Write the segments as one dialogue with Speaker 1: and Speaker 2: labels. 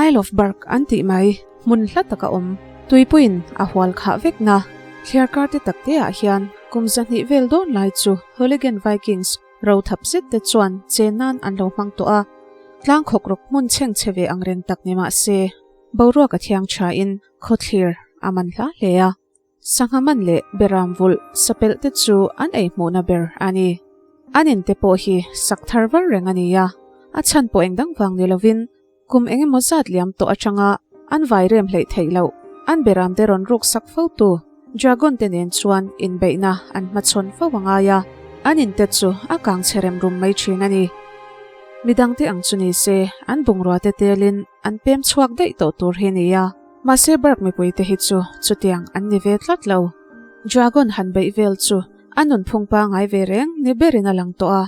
Speaker 1: Isle of Berk an tih mai hmun hla taka awm tuipuiin a hual khah vekna thliarkar te tak te ah hian kum 200 vel dawn lai chu Hooligan Vikings ro thap zet te chuan chen nan an lo hmang tawh a. Tlang khawk rawk hmun chheng chhe ve ang reng tak ni mah se boruak a thiang tha in khawthlir a man hla hle a. Sangha man leh beram vulh sapelh te chu an ei hmuhna ber a ni. An in te pawh hi sak thar var reng a ni a, a chhan pawh eng dang vang ni lovin kum eng emaw zat liam tawh atanga an vai rem hleih theih loh an beram te rawn ruk sak fo tu Dragon te nen chuan inbeihna an hmachhawn fo a ngai a, an in te chu a kang chhe rem rum mai thin a ni. Midang te ang chu ni se an bungrua te telin an pem chhuak daih tawh tur hi a ni a. Mahse Berg mipui te hi chu chutiang an ni ve tlat lo. Dragon han beih vel chu a nunphung pangai ve reng ni berin a lang tawh a.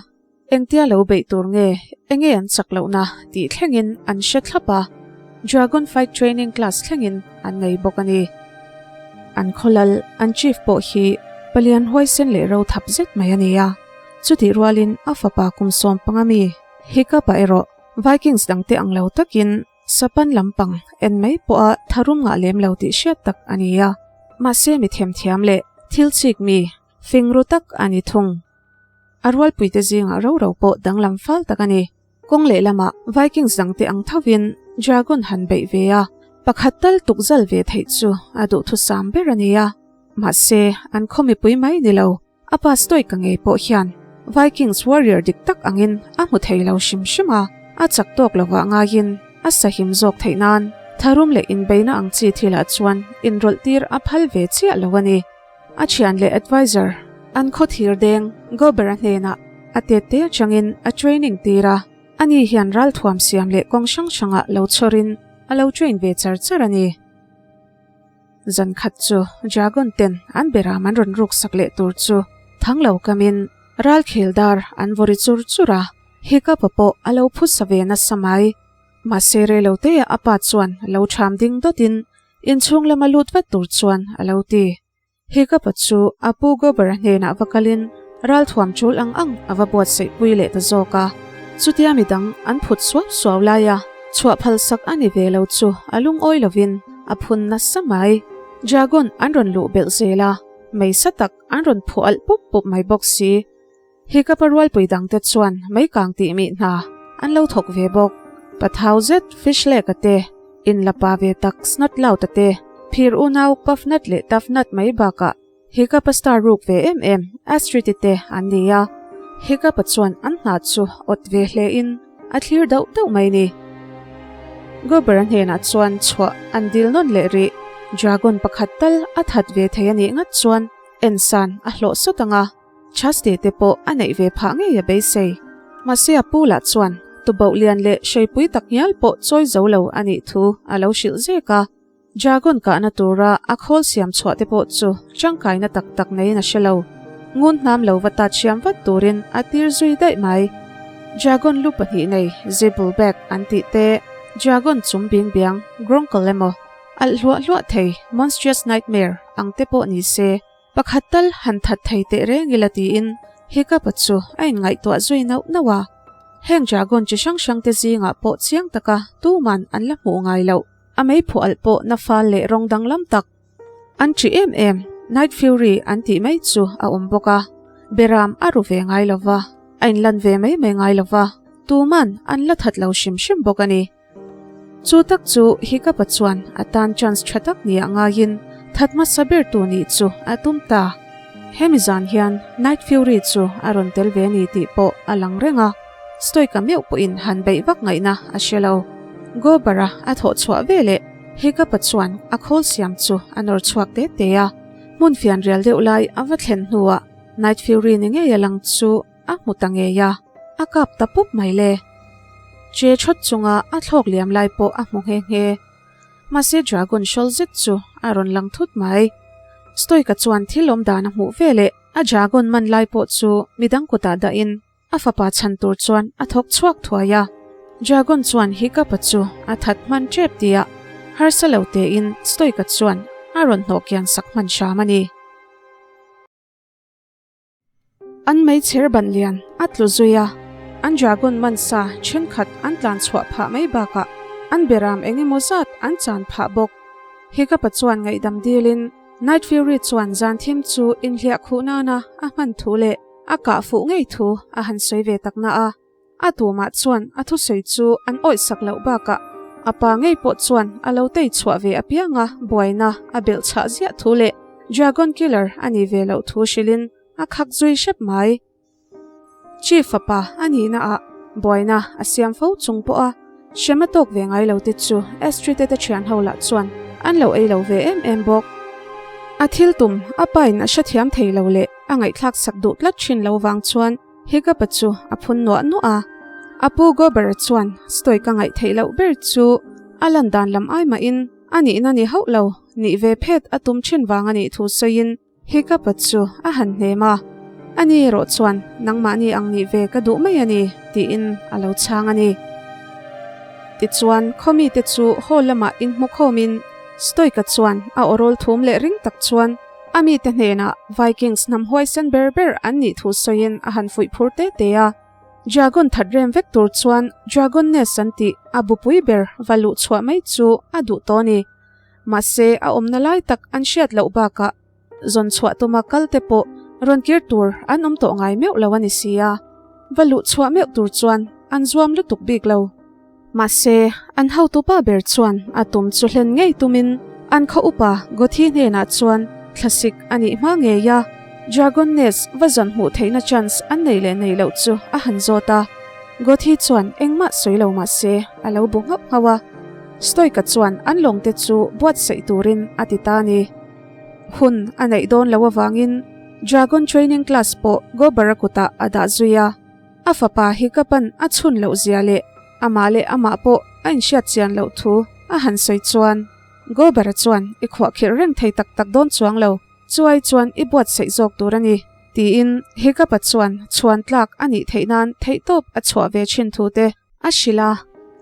Speaker 1: Engtia lo beih tur nge, enge an chak lohna tih thlengin an hre thlap a. Dragon fight training class thlengin an nei bawk a ni. An khawlal, an chief pawh hi palian huaisen leh ro thap zet mai a ni a. Chutih rualin a fapa kum 15 mi Hiccup-a erawh Vikings dangte ang lo takin Sapan lampang en mai pawha tharum ngah lem lo tih hriat tak a ni a, mahse mi themthiam leh thil chik mi fing ru tak a ni thung. A rualpuite zingah ro ro pawh danglam fal tak a ni. Kawng lehlamah Vikings dangte ang thovin Dragon han beih ve a, pakhat tal tuk zal ve theih chu a duhthusam ber a ni a, mahse an khaw mipui mai ni lo. A pa Stoic-a ngei pawh hian Vikings warrior dik tak angin a hmu thei lo hrim hrim a, a chak tawk lovah ngaiin a sahim zawk theih nan tharum leh inbeihna ang chi thilah chuan inrawlh tir a phal ve chiah lo a ni. A thian leh advisor an khaw thir deng Gober-a hnenah a tette atangin a training tir a, ani hian ralthuam siam leh kawng hrang hrangah lo chhawrin a lo train ve char char a ni. Zan khat chu Dragon ten an beram an rawn ruk sak leh tur chu thang lo kamin ral khel dar an vaw ri chur chur a, Hiccup-a pawh a lo phu sa ve nasa mai. Mahse rei lo te a pa chuan lo ṭham ding dawtin inchhung lama lut vat tur chuan a lo ti. Hiccup-a chu a pu Gobber-a hnenah va kalin ralthuam ṭul ang ang a va buatsaih pui leh ta zawk a. Chutia midang an phut suau suau laia chhuah phal sak a ni ve lo chu a lungawi lovin a phun nasa mai. Dragon an rawn luh belh zel a, mei sa tak an rawn phuah alh pup pup mai bawk si. Hiccup-a rualpui dangte chuan mei kang tih mih hna an lo thawk ve bawk. Pathau zet Fishlake-a te, inlapa ve tak Snotlout-a te, phir unau Puffnut leh Tuffnut mai bakah Hiccup-a star ruk ve em em Astrid-i te an ni a. Hiccup-a chuan an hna chu awt ve hlein a thlir dauh dauh mai ni. Gobber-a hnenah chuan chhuah an dil nawn leh rih. Dragon pakhat tal a that ve thei a nih ngat chuan ensan a hlawh sawt ang a. Chaste te pawh a neih ve phah ngei a beisei. Mahse a pu lah chuan tubauh lian leh hreipui tak ngial pawh chawi zo lo a nih thu a lo hrilh zek a. Dragon kahna tura a khawl siam chhuah te pawh chu tangkaina tak tak neiin a hre lo. Ngun hnam lo va tat hriam vat turin a tir zui daih mai. Dragon lu pahnih nei Zibbleback an tih te, Dragon chum bing biang Gronkle emaw, alh hluah hluah thei Monstrous Nightmare ang te pawh ni se, Pakhat tal han that thei teh reng ila tiin Hiccup-a chu a inngaihtuah zui nauh nauh a. Heng dragon chi hrang hrang te zingah pawh chiang taka tuman an la hmuh ngai loh. A mei phuah alh pawh na fal leh rawng danglam tak an ṭih em em Night Fury an tih mai chu a awm bawk a. Beram a ru ve ngai lo va, a inlan ve mai mai ngai lo va, tuman an la that lo hrim hrim bawk a ni. Chu tak chu Hiccup-a chuan a tan chance tha tak nia ngaiin that hmasa ber tu nih chu a tum ta. Hemi zan hian Night Fury chu a rawn tel ve ni tih pawh a lang reng a, Stoic-a meuh pawhin han beih vak ngaihna a hre lo. Gobar-a a thawh chhuah veleh Hiccup-a chuan a khawl siam chu a nawr chhuak te te a, hmun fian rial deuh lai a va thlen hnuah Night Fury ni ngei a lang chu A hmu ta ngei a, a kap ta pup mai le. Che thawt chunga a thlawk liam lai pawh a hmu nghe nghe. Mahse dragon hrawl zet chu a rawn lang thut mai. Stoic-a chuan thil awm dan a hmuh ve leh a dragon man lai pawh chu midang kutah dahin a fapa chhan tur chuan a thawk chhuak thuai a. Dragon chuan Hiccup-a chu a that hman tep tia harsa lo tein Stoic-a chuan a rawn hnawh kian sak hman hram a ni. An meichher ban lian a tlu zui a, an dragon man sa thenkhat an tlan chhuah phah mai bakah an beram eng emaw zat an chan phah bawk. Hiccup-a chuan ngaihdam dilin Night Fury chuan zan thim chu inhliah khuh nana a hman thu leh a kah fuh ngei thu a han sawi ve tak na a. A tumah chuan a thusawi chu an awih sak loh bakah a pa ngei pawh chuan a lo tei chhuah ve apianga buaina a belh chhah ziah thu leh Dragon Killer a nih ve loh thu hrilhin a khak zui hrep mai. Chief fapa a nihna ah buaina a siam fo chung pawh a hrem a tawk ve ngai lo te chu Astrid te thian ho lah chuan an lo ei lo ve em em bawk. A thil tum a pa in a hrethiam thei lo leh a ngaihthlak sak duh tlat thin lo vang chuan Hiccup-a chu a phun nuah nuah a. A pu Gober-a chuan Stoic-a ngaih theih loh ber chu a lan dan lam ai mahin a nihna ni hauh lo nih ve phet a tum thin vang a nih thu sawiin Hiccup-a chu a han hnem a. Ani erawh chuan nangmahni ang nih ve ka duh mai a ni tiin a lo chhang a ni. Tichuan khawmite chu hall lamah inhmukhawmin Stoic-a chuan a awrawl thum leh ring tak chuan A mite hnenah Vikings hnam huaisen ber ber an nih thu sawiin a han fuih phur te te a. Dragon that rem vek tur chuan Dragon Nest an tih a bupui ber va luh chhuah mai chu a duh tawh a ni. Mahse a awmna lai tak an hriat loh bakah zawn chhuah tuma kal te pawh rawn kir tur an awm tawh ngai meuh lo a ni si a. Va luh chhuah meuh tur chuan an zuam lutuk bik lo. Mahse, an hotupa ber chuan a tum chu hlen ngei tumin an khaw upa Gothi hnenah chuan thlasik a nih hma ngei a, Dragon Nest va zawn hmuh theihna chance an nei leh nei loh chu a han zawt a. Gothi chuan engmah sawi lo mahse a lo bu nghauh nghauh a. Stoica chuan an lawngte chu buatsaih turin a ti ta a ni. Hun a neih dawn loh avangin Dragon Training Class pawh Gobar-a kutah a dah zui a. A fapa hi ka pan a chhun loh zia leh amah leh amah pawh a inhriat chian loh thu a han sawi chuan Gober-a chuan i khuahkhirh reng thei tak tak dawn chuang lo, chuai chuan i buatsaih zawk tur a ni, tiin Hiccup-a chuan chhuan tlak a nih theih nan theihtawp a chhuah ve thin thu te a hrilh a,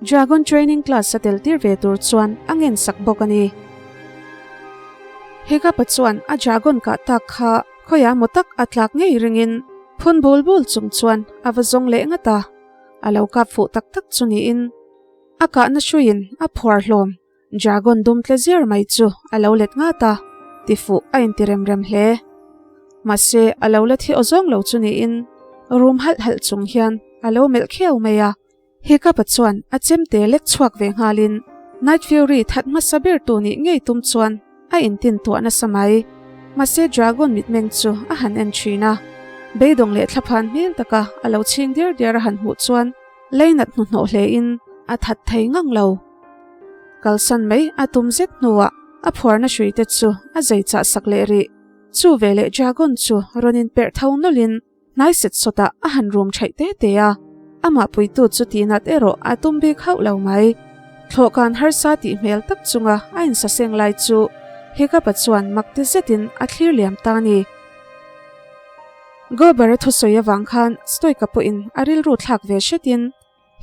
Speaker 1: Dragon Training Class a tel tir ve tur chuan a ngensak bawk a ni. Hiccup-a chuan a dragon kah tak kha khawiah maw tak a tlak ngei ringin phun bul bul chung chuan a va zawng leh ngat a, a lo kap fuh tak tak chu niin a kahna hruiin a phuar hlawm. Dragon dum tle ziar mai chu a lo let ngat a, tifuh a inti rem rem hle. Mahse, a lo la thi awzawng lo chu niin rum halh halh chung hian a lo melh kheu mai a. Hiccup-a chuan a chemte lek chhuak ve nghalin Night Fury that hmasa ber tu nih ngei tum chuan a intin tuah nasa mai. Mahse Dragon mitmeng chu a han en thin a, beidawng leh thlaphan hmel taka a lo chhing diar diar a han hmuh chuan leinat hnuhnawh hlein a that thei ngang lo. Kalsan mai a tum zet hnuah a phuarna hruite chu a zei chah sak leh rih. Chu veleh Dragon chu rawn inperh tho nawlhin hnai set sawtah a han rum theih te te a, amah puitu chu tihnat erawh a tum bik hauh lo mai. Thlawhkan harsa tih hmel tak chunga a insaseng lai chu Hiccup-a chuan mak ti zetin a thlir liam ta a ni. Gober-a thusawi avang khan Stoica pawhin a rilru thlak ve hretin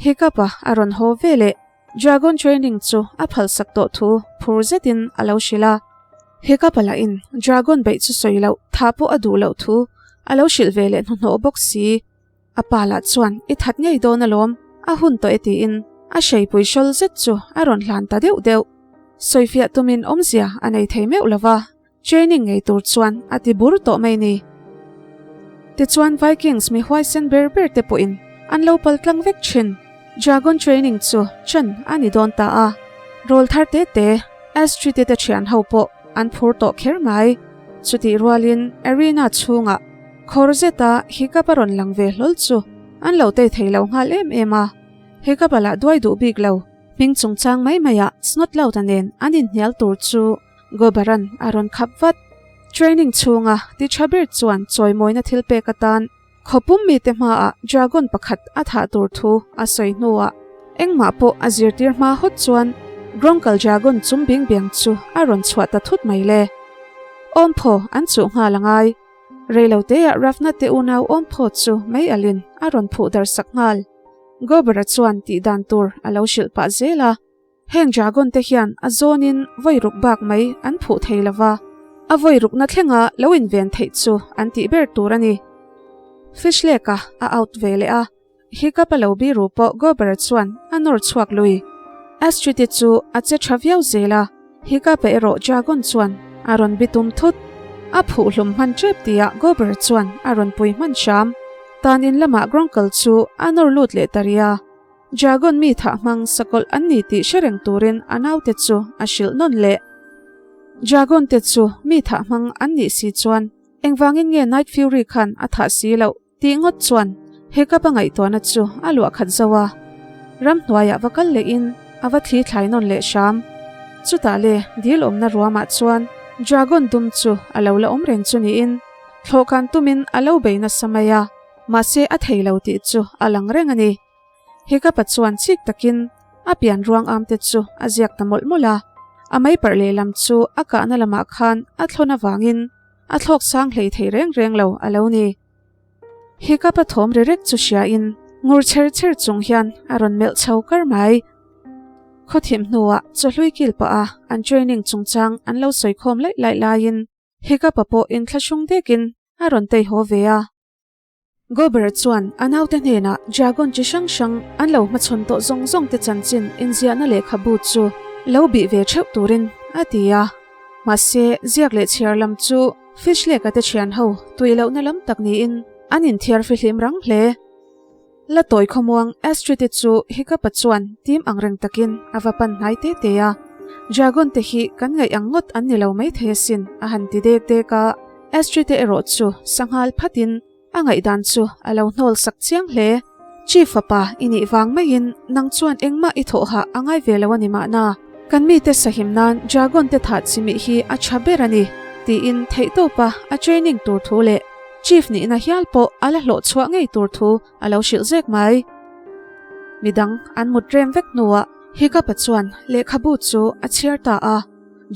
Speaker 1: Hiccup-a a rawn haw ve leh Dragon training chu a phalsak tawh thu phur zetin a lo hrilh a. Hiccup-a lahin Dragon beih chu sawi loh tha pawh a duh loh thu a lo hrilh ve leh hnuhnawh bawk si. A pa lah chuan i that ngei dawn alawm, a hun tawh e tiin a hreipui hrawl zet chu a rawn hlan ta deuh deuh. Sawifiah tumin awmzia a nei thei meuh lo va. Training ngei tur chuan a ti bur tawh mai ni. Tichuan Vikings mi huaisen ber ber te pawhin an lo pal tlang vek thin. Dragon training chu chan a ni dawn ta a, rawl thar te te Astrid te thian ho pawh an phur tawh kher mai. Chutih rualin arena chhungah khawr zeta Hiccup a rawn lang ve hlawl chu an lo tei thei lo nghal em em a, Hiccup a lah duai duh bik lo. Hming chungchang mai maiah Snotlout-a nen an inhnial tur chu Gobaran a rawn khap vat. Training chhunga ti tha ber chuan chawimawina thil pek atan khawpum mite hmaah dragon pakhat a thah tur thu a sawi hnuah engmah pawh a zirtir hma hawt chuan Gronkal dragon chum bing biang chu a rawn chhuah ta thut mai le. Awmphaw an chuh nghal a ngai. Reiloteah Ravna te unau awmphaw chu mei alin a rawn phuh dar sak nghal. Gobara chuan tih dan tur a lo hrilh pah zel a. Heng dragon te hian a zawnin vawi ruk bak mai an phuh thei lo va, a vawi rukna thlenga lo inven theih chu an tih ber tur a ni. Fish Lake-a a out ve leh a, Hiccup a lo biru pawh Gober-a chuan a nawr chhuak lui. Astrid-i chu a che tha viau zel a, Hiccup-a erawh Dragon chuan a rawn bitum thut. A phuh hlum hman tep tihah Gobber chuan a rawn pui hman hram. Tan in lamah Grunkle chu a nawr lut leh ta rih a. Dragon mi thah hmang sakawlh an ni tih hre reng turin a naute chu a hrilh nawn leh. Dragon te chu mi thah hmang an nih si chuan engvangin nge Night Fury khan a thah si loh? Tih ngawt chuan Hiccup a ngaihtuahna chu a luah khat zo a, ramhnuaiah va kal lehin a va thli thlai nawn leh hram. Chutah le dil awmna ruamah chuan Dragon dum chu a lo la awm reng chu niin thlawhkan tumin a lo bei nasa mai a, mahse a thei lo tih chu a lang reng a ni. Hiccup-a chuan chik takin a pian ruang am te chu a ziak ta mawlh mawlh a, a mei parh lehlam chu a kahna lamah khan a thlawn avangin a thlawk sang hlei thei reng reng lo a lo ni. Hiccup-a thawm ri rek chu hriain ngur chher chher chung hian a rawn melh chho kar mai. Khawthim hnuah chawhlui kil pah a an training chungchang an lo sawi khawm laih laih laiin Hiccup-a pawh inthlahrung dekin a rawn tei haw ve a. Gober chuan a naute hnenah dragon chi hrang hrang an lo hmachhawn tawh zawng zawng te chanchin inziahna lehkhabu chu lo bih ve theuh turin a ti a. Mahse, ziak leh chhiar lam chu Fish Lake-a te thian ho tui lohna lam tak niin an inthiar fihlim rang hle. La tawi khawmuang Astrid-i chu Hiccup-a chuan tim ang reng takin a va pan hnai te te a. Dragon te hi kan ngaih ang ngawt an ni lo maithei asin a han ti dek dek a. Astrid-i erawh chu sanghal phatin a ngaihdan chu a lo hnawl sak chiang hle. Chief fapa i nih vang maiin nang chuan engmah i thawh hah a ngai ve lo a ni mahna. Kan mite sahim nan Dragon te thah chimih hi a tha ber a ni, tiin theihtawpa a training tur thu leh Chief nihna hial pawh a la hlawh chhuah ngei tur thu a lo hrilh zek mai. Midang an mut rem vek hnuah Hiccup-a chuan lehkhabu chu a chhiar ta a.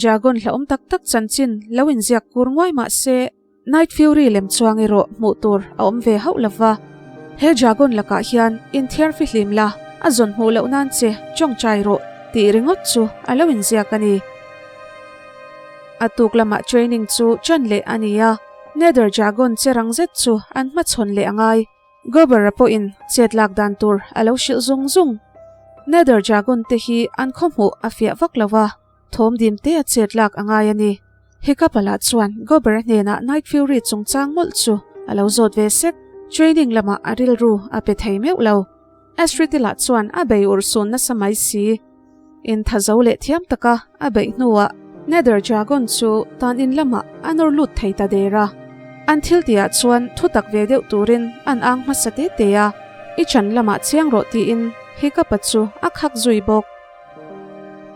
Speaker 1: Dragon hlauhawm tak tak chanchin lo inziak kur nguai mah se, Night Fury lem chuang erawh hmuh tur a awm ve hauh lo va. He Dragon lakah hian inthiar fihlim la, a zawn hmuh loh nan che tawngtai rawh tih ringawt chu a lo inziak a ni. A tuk lamah training chu ṭan leh a ni a, Nether Dragon che rang zet chu an hmachhawn leh a ngai. Gober-a pawhin chet lak dan tur a lo hrilh zung zung. Nether Dragon te hi an khawhmuh a fiah vak lo va, thawm dim te a chet lak a ngai a ni. Hiccup-a lah chuan Gober-a hnenah Night Fury chungchang mawlh chu a lo zawt ve sek. Training lamah a rilru a pe thei meuh lo. Astrid-i lah chuan a bei urhsun nasa mai si. Intha zo leh thiam taka a beih hnuah Nether Dragon chu tan in lamah a nawr lut thei ta der a. An thil tihah chuan thu tak ve deuh turin an ang hmasa te te a, I chan lamah chiang rawh tiin Hiccup-a chu a khak zui bawk.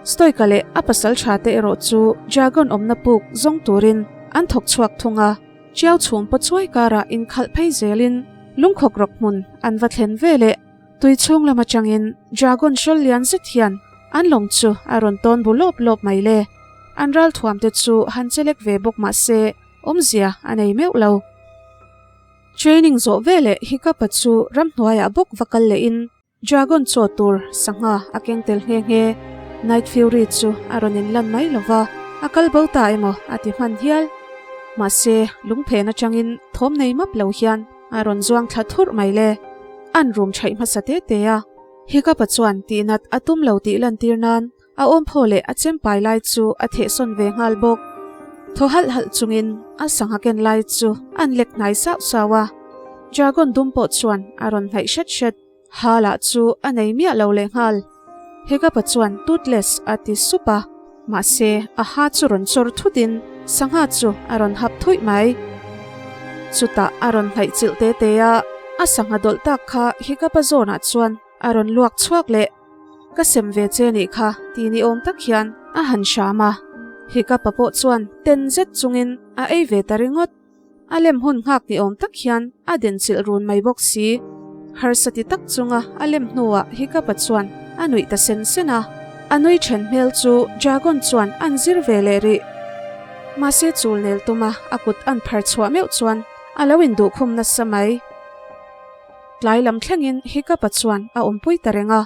Speaker 1: Stoica leh a pasal tha te erawh chu Dragon awmna puk zawng turin an thawk chhuak thung a. Chiau chhum paw chuai karah inkhalh phei zelin lungkhawk rawk hmun an va thlen ve leh. Tui chhung lam atangin Dragon hrawl lian zet hian an lawng chu a rawn tawn bu lawp lawp mai le. An ral thuam te chu han chelek ve bawk mah se awmzia a nei meuh lo. Training zawh veleh Hiccup-a chu ramhnuaiah bawk va kal lehin Dragon chaw tur sangha a keng tel nghe nghe. Night Fury chu a rawn inlan mai lo va, a kal bo ta emaw a ti hman hial. Mahse, lungphen atangin thawm nei map lo hian A rawn zuang thla thurh mai le. An rum chhaih hmasa te te a. Hiccup-a chuan tihnat a tum lo tih lantir nan a awmphaw leh a chempai lai chu a thehsawn ve nghal bawk. Thaw halh halh chungin a sangha ken lai chu an lek hnai sauh sauh a. Dragon dum pawh chuan a rawn hnaih hret hret. Ha lah chu a nei miah lo leh nghal. Hiccup-a chuan Toothless a ti sup a, mahse a ha chu rawn chawr thutin sangha chu a rawn hap thuih mai. Chutah a rawn hnaih chilh te te a, a sangha dawlh tak kha Hiccup-a zawnah chuan a rawn luak chhuak leh. Ka sem ve che nih kha ti ni awm tak hian a han hram a, Hiccup-a pawh chuan ten zet chungin a ei ve ta ringawt. A lem hun nghak ni awm tak hian a den chilh run mai bawk si. Harsa ti tak chunga a lem hnuah Hiccup-a chuan a nuih ta sen sen a. A nui then hmel chu Dragon chuan an zir ve leh rih. Mahse chul nel tuma a kut an phar chhuah meuh chuan a lo induhkhum nasa mai. Tlai lam thlengin Hiccup-a chuan a awmpui ta reng a.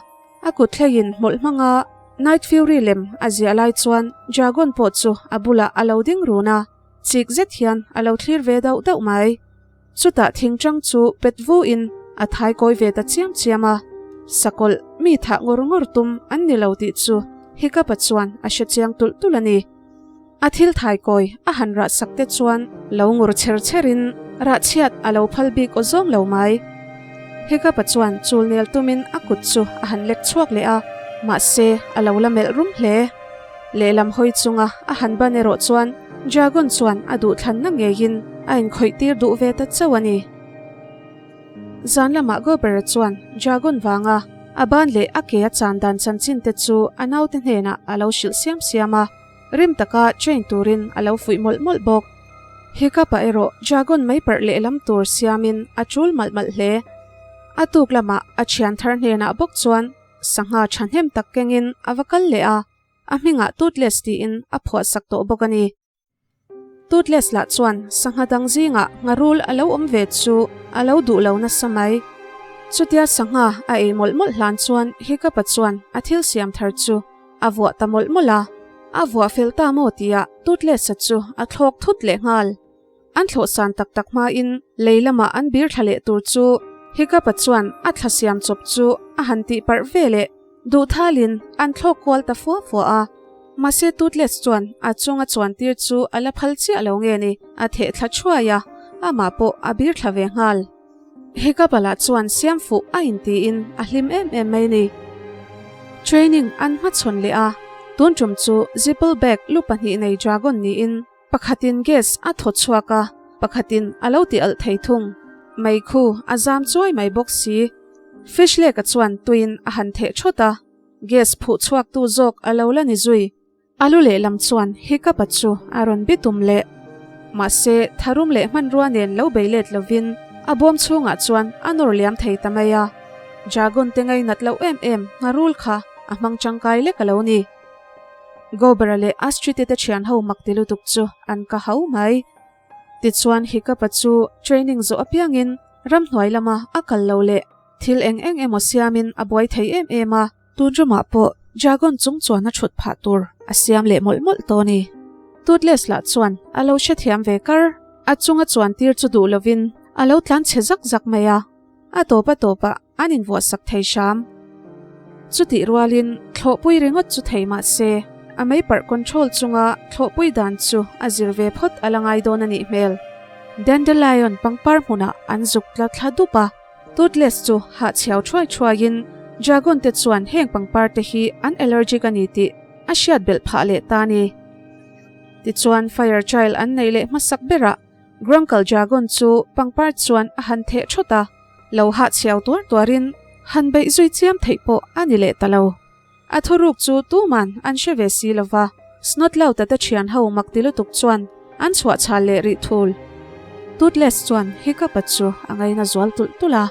Speaker 1: A kut thleiin hmawlh hmanga Night Fury lem a ziah lai chuan Dragon pawh chu a bulah a lo ding run a. Chik zet hian a lo thlir ve dauh dauh mai. Chutah thingṭang chu pet vu in a thai kawi ve ta chiam chiam a. Sakawlh mi thah ngawr ngawr tum an ni lo tih chu Hiccup-a chuan a hre chiang tulh tulh a ni. A thil thaikawi a han rah sak te chuan lo ngur chher chher in rah chhiat a lo phal bik aw zawng lo mai. Hiccup-a chuan chul nel tumin a kut chu a han lek chhuak leh a, mahse a lo la melh rum hle. Lehlam hawi chunga a han ban erawh chuan Dragon chuan a duhthlanna ngeiin a inkhawih tir duh ve ta chauh a ni. Zan lamah Gober-a chuan Dragon vanga a ban leh a ke a chan dan chanchin te chu a naute hnenah a lo hrilh siam siam a, rim taka train turin a lo fuih mawlh mawlh bawk. Hiccup-a erawh Dragon mai parh lehlam tur siamin a tul malh malh hle. A tuk lamah a thian thar hnenah bawk chuan sangha thahnem tak kengin a va kal leh a, a hmingah Toothless tiin a phuahsak tawh bawk a ni. Toothless lah chuan sangha dang zingah ngharul a lo awm ve chu a lo duh lo nasa mai. Chutia sangha a ei mawlh mawlh hlan chuan Hiccup-a chuan a thil siam thar chu a vuah ta mawlh mawlh a. A vuah fel ta maw tihah Toothless-a chu a thlawk thut leh nghal. An thlawh san tak tak hmain lei lamah an bir thla leh tur chu Hiccup-a chuan a thla siam chawp chu a han tih parh ve leh duh thalin an thlawk kual ta fua fua a. Mahse Toothless chuan a chunga chuan tir chu a la phal chiah lo nge ni, a theh thla thuai a, amah pawh a bir thla ve nghal. Hiccup-a lah chuan siam fuh a intiin a hlim em em mai ni. Training an hmachhawn leh a, tun tum chu Zippleback lu pahnih nei dragon niin, Pakhatin gas a thaw chhuak a, pakhatin a lo ti alh thei thung. Mei khu a zam chuai mai bawk si. Fish lake-a chuan tuiin a han theh thawt a, gas phuh chhuaktu zawk a lo la ni zui. A lu lehlam chuan Hiccup-a chu a rawn bi tum leh. Mahse, tharum leh hmanrua nen lo bei let lovin a bawm chhungah chuan a nawr liam thei ta mai a. Dragon te ngainat loh em em ngharul kha a hmang tangkai lek a lo ni. Gobera leh Astrid-i te thian ho mak ti lutuk chu an ka hau mai. Tichuan Hiccup-a chu training zawh apiangin ramhnuai lama a kal lo leh thil eng eng emaw siamin a buai thei em em a. Tun ramah pawh Dragon chung chuan a thut phah tur a siam leh mawlh mawlh tawh a ni. Toothless lah chuan a lo hrethiam ve kar. A chunga chuan tir chu duh lovin a lo tlan chhe zak zak mai a. A tawp a tawpah an invuahsak thei hram. Chutih rualin thlawhpui ringawt chu thei mah se, a mei parh control chunga thlawhpui dan chu a zir ve phawt a la ngai dawn a nih hmel. Dandelion pangpar hmunah an zuk tla thla dup a, Toothless chu hahchhiau thuai thuaiin Dragon te chuan heng pangpar te hi an allergic a ni tih a hriat belh phah leh ta a ni. Tichuan Fire Child an neih leh hmasak berah Grunkle Dragon chu pangpar chuan a han theh thawt a, lo hahchhiau tuar tuarin han beih zui chiam theih pawh a ni leh ta lo. A thuruk chu tuman an hre ve si lo va, Snotlout-a te thian ho mak ti lutuk chuan an chhuah chhal leh rih thul. Toothless chuan Hiccup-a chu a ngaina zual tulh tulh a,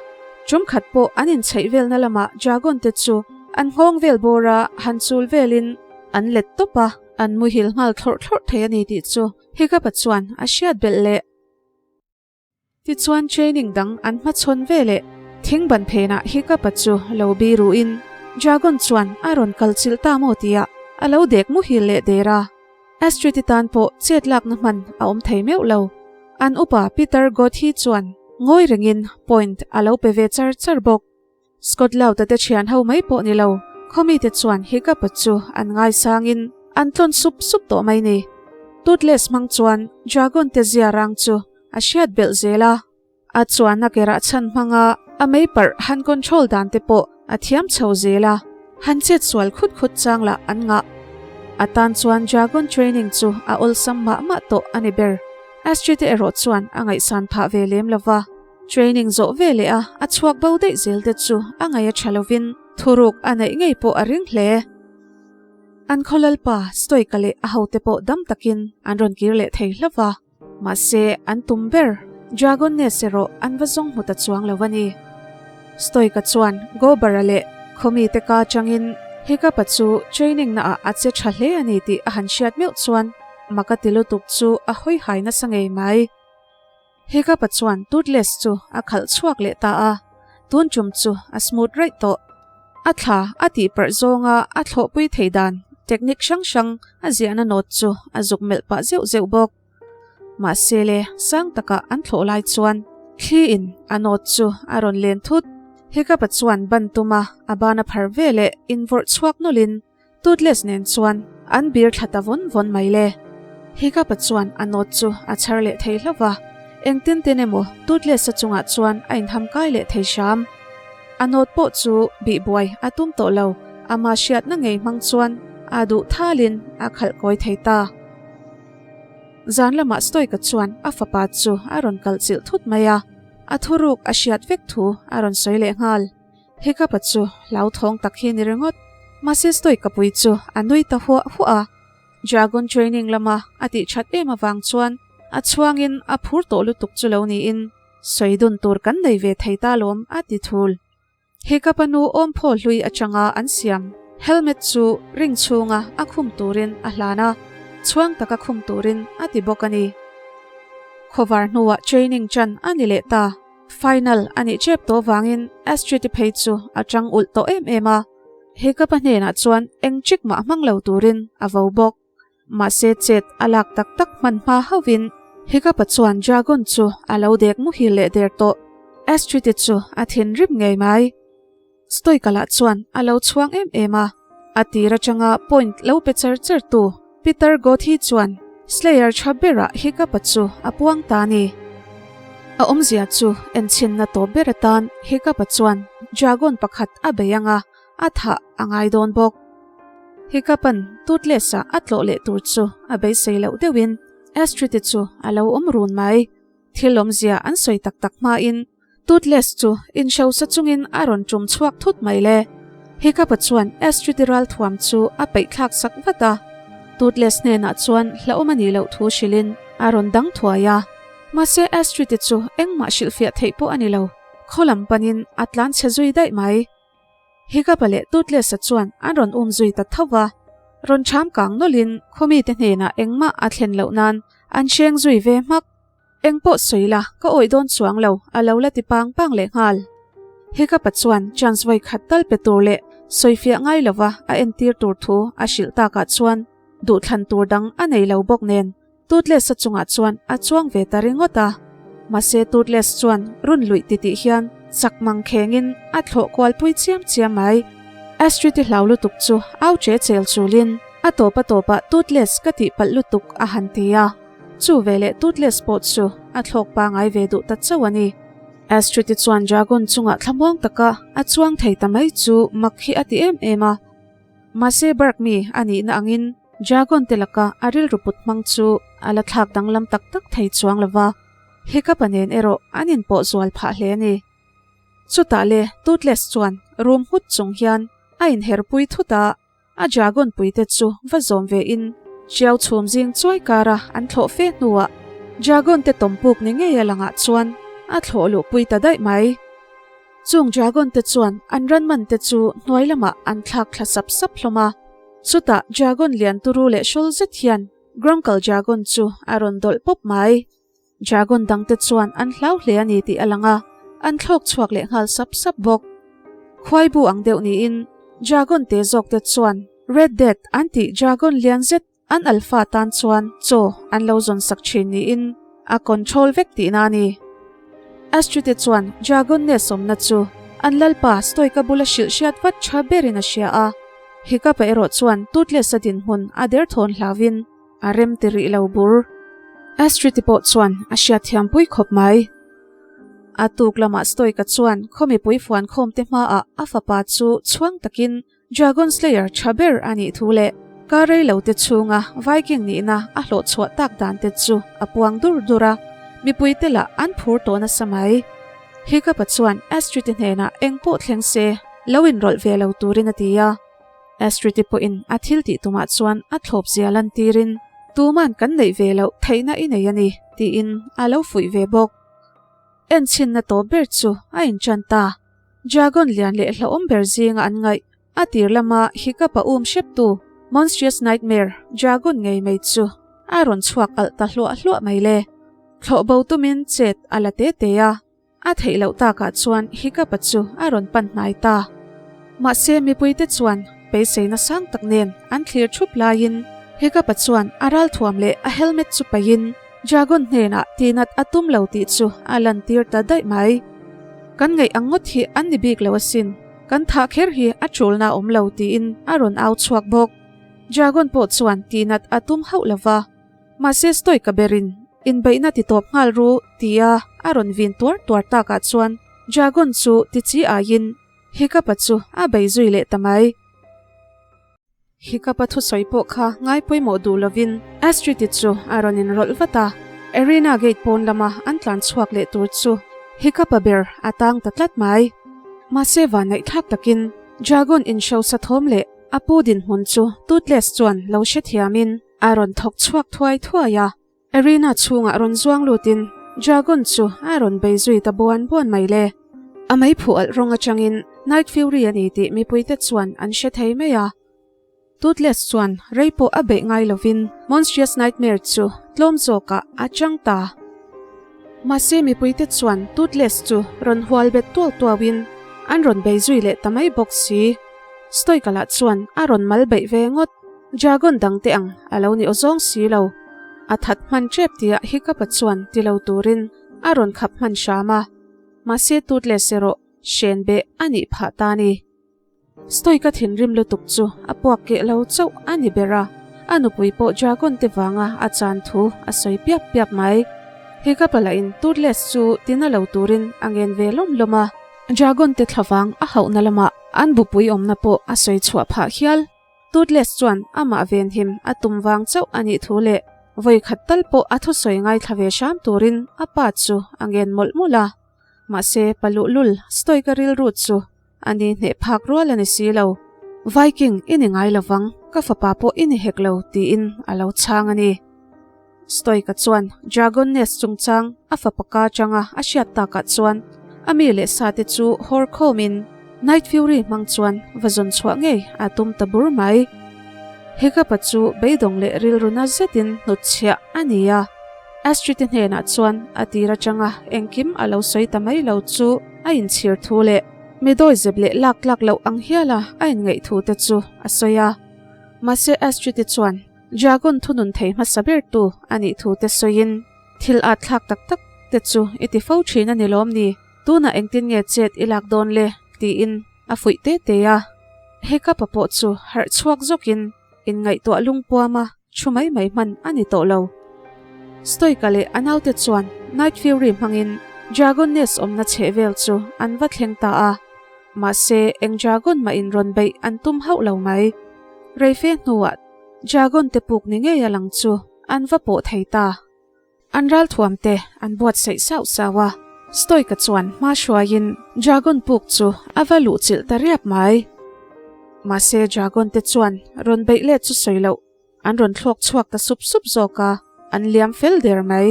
Speaker 1: tum khat pawh an inchheih velna lamah Dragon te chu an nghawng vel bawra han chul velin an let tawp a, an muhil nghal thlawrh thlawrh thei a ni tih chu Hiccup-a chuan a hriat belh leh. Tichuan training dang an hmachhawn ve leh thing ban phenah Hiccup-a chu lo bi ruhin Dragon chuan a rawn kal chilh ta maw tia a lo dek muhil leh der a. Astrid-i tan pawh chet lakna hman a awm thei meuh lo. An upa Peter Gothi chuan ngawi rengin point a lo pe ve char char bawk. Scott Louta te thian ho mai pawh ni lo, khawmite chuan Hiccup-a chu an ngaisangin an tlawn sup sup tawh mai ni. Toothless hmang chuan Dragon te zia rang chu a hriat belh zel a, a chuan a ke rah chhan hmanga a mei parh han control dan te pawh a thiam chho zel a, han chet sual khut khut chang lah an ngah. A tan chuan Dragon training chu a awlsam mah mah tawh a ni ber. Astrid te erawh chuan a ngaihsan phah ve lem lo va. Training zawh ve leh a, a chhuak bo daih zel te chu a ngaih a tha lovin thuruk a neih ngei pawh a ring hle. An khaw lalpa Stoica leh a hote pawh dam takin an rawn kir leh thei hlauh va, mahse an tum ber Dragon Nest erawh an va zawng hmu ta chuang lo a ni. Stoica chuan Gobara leh khawmite ka atangin Hiccup-a chu training naah a che tha hle a ni tih a han hriat meuh chuan mak a ti lutuk chu a hawi hai nasa ngei mai. Hiccup-a chuan Toothless chu a khalh chhuak leh ta a, tun tum chu a smooth raih tawh. A thla a tih parh zawnga a thlawhpui thei dan technique hrang hrang a ziahna note chu a zuk melh pah zeuh zeuh bawk. Mahse le, sang taka an thlawh lai chuan thli in a note chu a rawn len thut. Hiccup-a chuan ban tuma a ban a phar ve leh invawrh chhuak nawlhin Toothless nen chuan an bir thla ta vawn vawn mai le. Hiccup-a chuan a note chu a chhar leh thei hlauh va, engtin tin emaw Toothless-a chungah chuan a inham kai leh thei hram. A note pawh chu bih buai a tum tawh lo, ama hriatna ngei hmang chuan a duh thalin a khalh kawi thei ta. Zan lamah Stoica chuan a fapa chu a rawn kalh chilh thut mai a, a thuruk a hriat vek thu a rawn sawi leh nghal. Hiccup-a chu hlauthawng tak hi ni ringawt. Mahse Stoica pui chu a nui ta huah huah a, Dragon training lama a tih that em avang chuan a chhuangin a phur tawh lutuk chu lo niin sawi dun tur kan nei ve thei ta lawm a ti thul. Hiccup-a nu awmphaw hlui atanga an siam helmet chu ring chhunga a khum turin a hlan a, chhuang taka khum turin a ti bawk a ni. Khawvar hnuah training chan a ni leh ta. Final a nih chep tawh vangin Astrid-i phei chu a tang ulh tawh em em a, Hiccup-a hnenah chuan eng chik mah hmang lo turin a vo bawk. Mahse chet a lak tak tak hman hma hauhin Hiccup-a chuan Dragon chu a lo dek muhil leh der tawh. Astrid-i chu a thinrim ngei mai. Stoica lah chuan a lo chhuang em em a, a tir atanga point lo pe char char tu Peter Gothi chuan Slayer tha berah Hiccup-a chu a puang ta a ni. A awmzia chu enchhinna tawp ber atan Hiccup-a chuan Dragon pakhat a bei anga a thah a ngai dawn bawk. Hiccup-a'n Toothless-a a tlawh leh tur chu a beisei loh deuhin Astrid-i chu a lo awm run mai. Thil awmzia an sawi tak tak hmain Toothless chu inhrosa chungin a rawn tum chhuak thut mai le. Hiccup-a chuan Astrid-i ralthuam chu a peih thlak sak vat a. Toothless hnenah chuan hlauhawm a nih loh thu hrilhin a rawn dang thuai a. Mahse Astrid-i chu engmah hrilhfiah theih pawh a ni lo, khaw lam panin a tlan chhe zui daih mai. Hiccup-a leh Toothless-a chuan an rawn um zui ta tho va, rawn cham kang nawlhin khawmite hnenah engmah a thlen loh nan an hreng zui ve hmak. Eng pawh sawi la, ka awih dawn chuang lo, a lo la ti pang pang leh nghal. Hiccup-a chuan chance vawi khat tal pe tur leh sawifiah ngai lova a entir tur thu a hrilh takah chuan duhthlan tur dang a nei lo bawk nen Toothless-a chungah chuan a chuang ve ta ringawt a. Mahse Toothless chuan run luih titih hian chak mang khengin a thlawh kual pui chiam chiam mai. Astrid-i hlau lutuk chu au che chel chulin a tawp a tawpah Toothless ka tih palh lutuk a han ti a. Chu veleh Toothless pawh chu a thlawk pangai ve duh ta chauh a ni. Astrid-i chuan Dragon chungah thlamuang taka a chuang thei ta mai chu mak hi a ti em em a. Mahse Berg mi a nihna angin Dragon te laka a rilru put hmang chu a la thlak danglam tak tak thei chuang lo va, Hiccup-a nen erawh an inpawh zual phah hle a ni. Chutah le Toothless chuan rum nghut chung hian a inherpui thut a, a Dragon puite chu va zawm ve in Ṭiau chhum zing chuai kara an thlawh fe hnuah Dragon te tawmpuk ni ngei a langah chuan a thlawh luhpui ta daih mai. Chung Dragon te chuan an ran man te chu hnuai lamah an thlak thla sap sap hlawm a. Chutah Dragon lian turu leh hrawl zet hian Grunkle Dragon chu a rawn dawlh pawp mai. Dragon dang te chuan an hlau hle a ni tih a lang a, an thlawk chhuak leh nghal sap sap bawk. Khuai bu ang deuh niin Dragon te zawk te chuan Red Death an tih Dragon lian zet An alpha tan chuan chaw an lo zawn sak thin niin a control vek tihna a ni. Astrid-i chuan Dragon nest awmna chu an lalpa Stoica bula hrilh hriat vat tha berin a hria a. Hiccup-a erawh chuan Toothless-a dinhmun a derthawn hlauvin a rem ti rih lo bur. Astrid-i pawh chuan a hriatthiam pui khawp mai. A tuk lamah Stoica chuan khaw mipui fuankhawmte hmaah a fapa chu chhuang takin Dragon Slayer tha ber a nih thu leh kar rei lo te chhunga Viking nihna a hlawh chhuah tak dan te chu a puang dur dur a, mipui te lah an phur tawh nasa mai. Hiccup-a chuan Astrid-i hnenah eng pawh thleng se lo inrawlh ve lo turin a ti a. Astrid-i pawhin a thil tih tumah chuan a thlawp zia lantirin, Tuman kan neih ve loh theihna i nei a ni, tiin a lo fuih ve bawk. Enchhinna tawp ber chu a inṭan ta. Dragon lian leh hlauhawm ber zinga an ngaih, a tir lama Hiccup-a um hreptu Monstrous Nightmare Dragon ngei mai chu a rawn chhuak alh ta hluah hluah mai le. Thlawh bo tumin chet a la te te a, a theih loh takah chuan Hiccup-a chu a rawn pan hnai ta. Mahse mipuite chuan beiseina sang tak nen an thlir thup laiin Hiccup-a chuan a ralthuam leh a helmet chu paihin Dragon hnenah tinat a tum lo tih chu a lantir ta daih mai. Kan ngaih ang ngawt hi an ni bik lo asin, kan thah kher hi a ṭulna a awm lo tiin a rawn au chhuak bawk. Dragon pawh chuan tihnat a tum hauh lo va, mahse Stoic-a berin inbeihna ti tawp nghal ru tia a rawn vin tuar tuar takah chuan Dragon chu ti chi aiin Hiccup-a chu a bei zui leh ta mai. Hiccup-a thusawi pawh kha ngai pawimawh duh lovin Astrid-i chu a rawn inrawlh vat a, Arena gate pawn lama an tlan chhuak leh tur chu Hiccup-a ber a tang ta tlat mai. Mahse vannaihthlak takin Dragon inhrosa thawm leh a pu dinhmun chu Toothless chuan lo hrethiamin a rawn thawk chhuak thuai thuai a. Arena chhungah rawn zuang lutin Dragon chu a rawn bei zui ta buan buan mai le. A mei phuh alh rawng atangin Night Fury a ni tih mipuite chuan an hre thei mai a. Toothless chuan rei pawh a beih ngai lovin Monstrous Nightmare chu tlawm zawkah a chang ta. Mahse mipuite chuan Toothless chu rawn hual bet tuau tuauin an rawn bei zui leh ta mai bawk si. Stoica lah chuan a rawn mal beih ve ngawt. Dragon dangte ang a lo ni awzawng si lo. A that hman tep tia Hiccup-a chuan ti lo turin a rawn khap hman hram a. Mahse Toothless erawh hren beh a nih phah ta ni. Stoic-a thinrim lutuk chu a puak keh lo chauh a ni ber a, a nupui pawh Dragon te vanga a chan thu a sawi piap piap mai. Hiccup-a lahin Toothless chu tina lo turin a ngen ve lawm lawm a. Dragon te thlavang a hauhna lamah an bupui awmna pawh a sawi chhuah phah hial. Toothless chuan amah venhim a tum vang chauh a nih thu leh vawi khat tal pawh a thusawi ngaithla ve hram turin a pa chu a ngen mawlh mawlh a. Mahse, pa luhlul Stoic-a rilru chu a ni hneh phak rual a ni si lo. Viking i ni ngai lovang, ka fapa pawh i ni hek lo tiin a lo chhang a ni. Stoic-a chuan Dragon Nest chungchang a fapa ka atanga a hriat takah chuan a mi leh sate chu hawr khawmin Night Fury hmang chuan va zawn chhuah ngei a tum ta bur mai. Hiccup-a chu beidawng leh rilru na zetin hnutchhiah a ni a, Astrid-i hnenah chuan a tir atanga engkim a lo sawi ta mai lo chu a inchhir thu leh mi dawizep leh lak tlak loh ang hiala a inngaih thu te chu a sawi a. Mahse Astrid-i chuan Dragon thunun thei hmasa ber tu a nih thu te sawiin, Thil at thlak tak tak te chu i ti fo thin a ni lawm ni? Tunah engtin nge chet i lak dawn le? tiin a fuih te te a. Hiccup-a pawh chu harh chhuak zawkin inngaihtuah lungpuama thu mai mai hman a ni tawh lo. Stoica leh a naute chuan Night Fury hmangin Dragon Nest awmna chheh vel chu an va thleng ta a. Mahse, eng Dragon mah in rawn beih an tum hauh lo mai. Reife hnuah Dragon te puk ni ngei a lang chu an va pawh thei ta. An ralthuam te an buatsaih sauh sauh a, Stoica chuan hma hruaiin Dragon puk chu a va luhchilh ta riap mai. Mahse Dragon te chuan rawn beih let chu sawi loh an rawn thlawk chhuak ta sup sup zawk a, an liam fel der mai.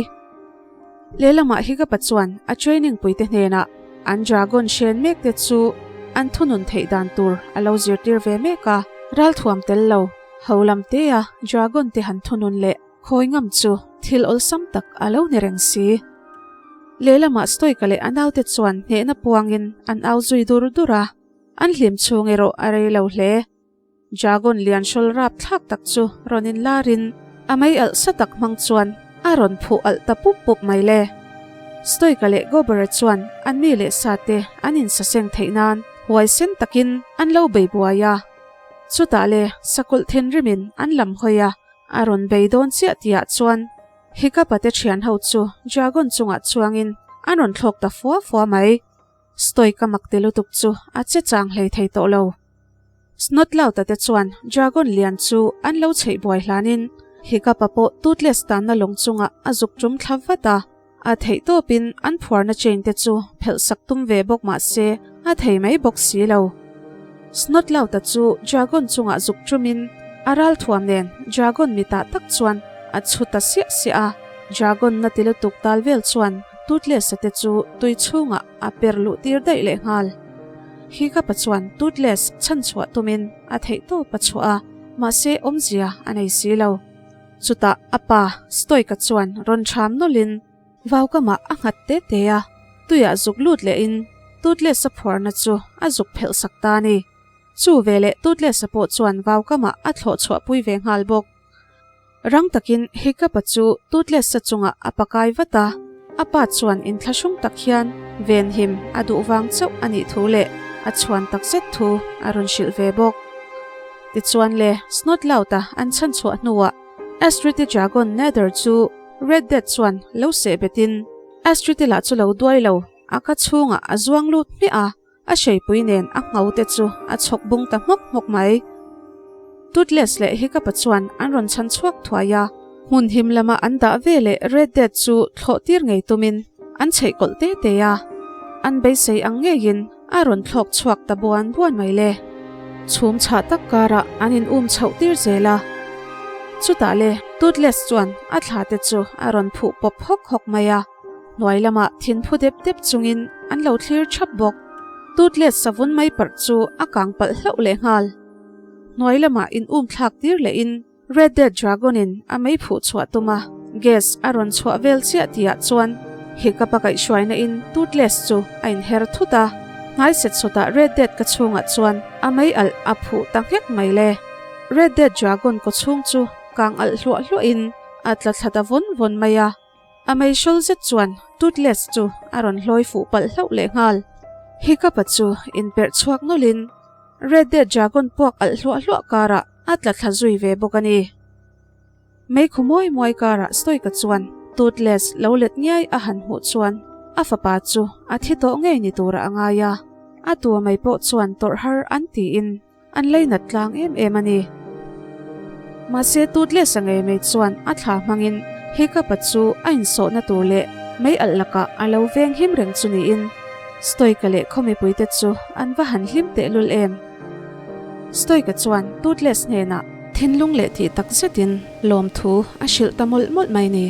Speaker 1: Lehlamah Hiccup-a chuan a training puite hnenah an dragon hren mek te chu an thunun theih dan tur a lo zirtir ve mek a, ralthuam tel lo ho lam tea dragon te han thunun leh khawi ngam chu thil awlsam tak a lo ni reng si. Lehlamah Stoica leh a naute chuan hnehna puangin an au zui dur dur a, an hlim chhung erawh a rei lo hle. Dragon lian hrawl rap thlak tak chu rawn inlarin a mei alh sa tak hmang chuan a rawn phuh alh ta pup pup mai le. Stoica leh Gobera chuan an mi leh sa te an insaseng theih nan huaisen takin an lo bei buai a. Chutah le sakawlh thinrimin an lam hawi a, a rawn bei dawn chiah tihah chuan Hiccup-a te thian ho chu Dragon chungah chuangin an rawn thlawk ta fua fua mai. Stoica mak ti lutuk chu a che chang hlei thei tawh lo. Snotlout-a te chuan Dragon lian chu an lo chheih buai hlanin Hiccup-a pawh Toothless tanna lawng chungah a zuk tum thla vat a, a theih tawpin an phuarna chain te chu phelh sak tum ve bawk mah se a thei mai bawk si lo. Snotlout-a chu Dragon chungah zuk tumin a ralthuam nen Dragon mitah tak chuan a chhu ta siah siah a, Dragon na ti lutuk tal vel chuan Toothless-a te chu tui chhungah a per luh tir daih leh nghal. Hiccup-a chuan Toothless chhan chhuah tumin a theih tawp a chhuah a, mahse awmzia a nei si lo. Chutah a pa Stoic-a chuan rawn ṭham nawlhin vaukamah a nghat te te a, tuiah zuk lut lehin Toothless-a phuarna chu a zuk phelh sak ta a ni. Chu veleh Toothless-a pawh chuan vaukamah a thlawh chhuahpui ve nghal bawk. Rang takin Hiccup-a chu Toothless-a chungah a pakai vat a. A pa chuan inthlahrung tak hian venhim a duh vang chauh a nih thu leh a chhuan tak zet thu a rawn hrilh ve bawk. Tichuan le, Snotlout-a an chhan chhuah hnuah Astrid-i dragon Nether chu Red Death chuan lo seh betin Astrid-i lah chu lo duai lo, a ka chhungah a zuang lut hmiah a. A hreipui nen a ngho te chu a chhawk bung ta hmawk hmawk mai. Toothless leh Hiccup-a chuan an rawn chhan chhuak thuai a, hmun him lama an dah ve leh Red Death chu thlawh tir ngei tumin an chheih kawlh te te a. An beisei ang ngeiin a rawn thlawk chhuak ta buan buan mai le. Chhum chhah tak karah an in um chhoh tir zel a. Chutah le Toothless chuan a thla te chu a rawn phuh pawp hawk hawk mai a. Hnuai lamah thin phu dep dep chungin an lo thlir thap bawk. Toothless savun mai parh chu a kang palh hlauh leh nghal. Hnuai lamah in um thlak tir lehin Red Dead Dragon in a mei phuh chhuah tum a, gas a rawn chhuah vel chiah tihah chuan hiccup a kaihhruaina in Toothless chu a inher thut a. Hnai set sawtah Red Dead ka chhungah chuan a mei alh a phuh ta nghek mai le. Red Dead Dragon kaw chhung chu kang alh hluah hluahin a tla thla ta vawn vawn mai a. A meihrol zet chuan Toothless chu a rawn hlawi fuh palh hlauh leh nghal. Hiccup-a chu inperh chhuak nawlhin Red Dead Dragon puak alh hluah hluah karah a tla thla zui ve bawk a ni. Meikhu muai muai karah Stoica chuan Toothless lo let ngiai a han hmuh chuan a fapa chu a thi tawh ngei ni turah a ngai a, a tua mai pawh chuan tawrh har an tiin An leinat tlang em em a ni. Mahse Toothless-a ngei mai chuan a thla hmangin Hiccup-a chu a insawhna tur leh mei alh lakah a lo veng him reng chu niin Stoica leh khaw mipuite chu an va han hlim tehlul em. Stoica chuan Toothless hnenah thinlung leh tih tak zetin lawmthu a hrilh ta mawlh mawlh mai ni.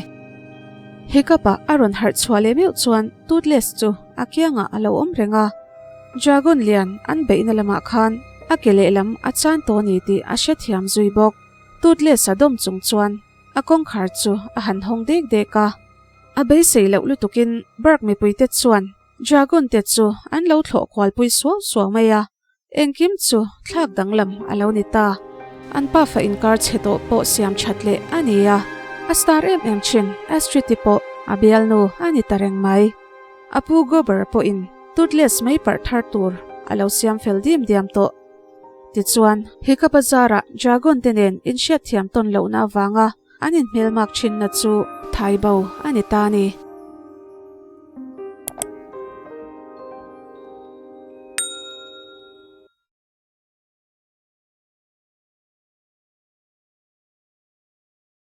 Speaker 1: Hiccup-a a rawn harh chhuah leh meuh chuan Toothless chu a kiangah a lo awm reng a. Dragon lian an beihna lamah khan a ke lehlam a chan tawh a ni tih a hrethiam zui bawk. Toothless a dawm chung chuan a kawngkhar chu a han hawng dek dek a. A beisei loh lutukin Berg mipuite chuan Dragon te chu an lo thlawh kualpui suau suau mai a. Engkim chu thlak danglam a lo ni ta. An pafa inkar chhe tawh pawh siam that leh a ni a, a star em em thin Astrid-i pawh a bialnu a ni ta reng mai. A pu Gober pawhin Toothless mai parh thar tur a lo siam fel dim diam tawh. Tichuan, Hika bazarah Dragon te nen inhriatthiam tawn lohna avanga an inhmelmak thinna chu thai bo a ni ta a ni.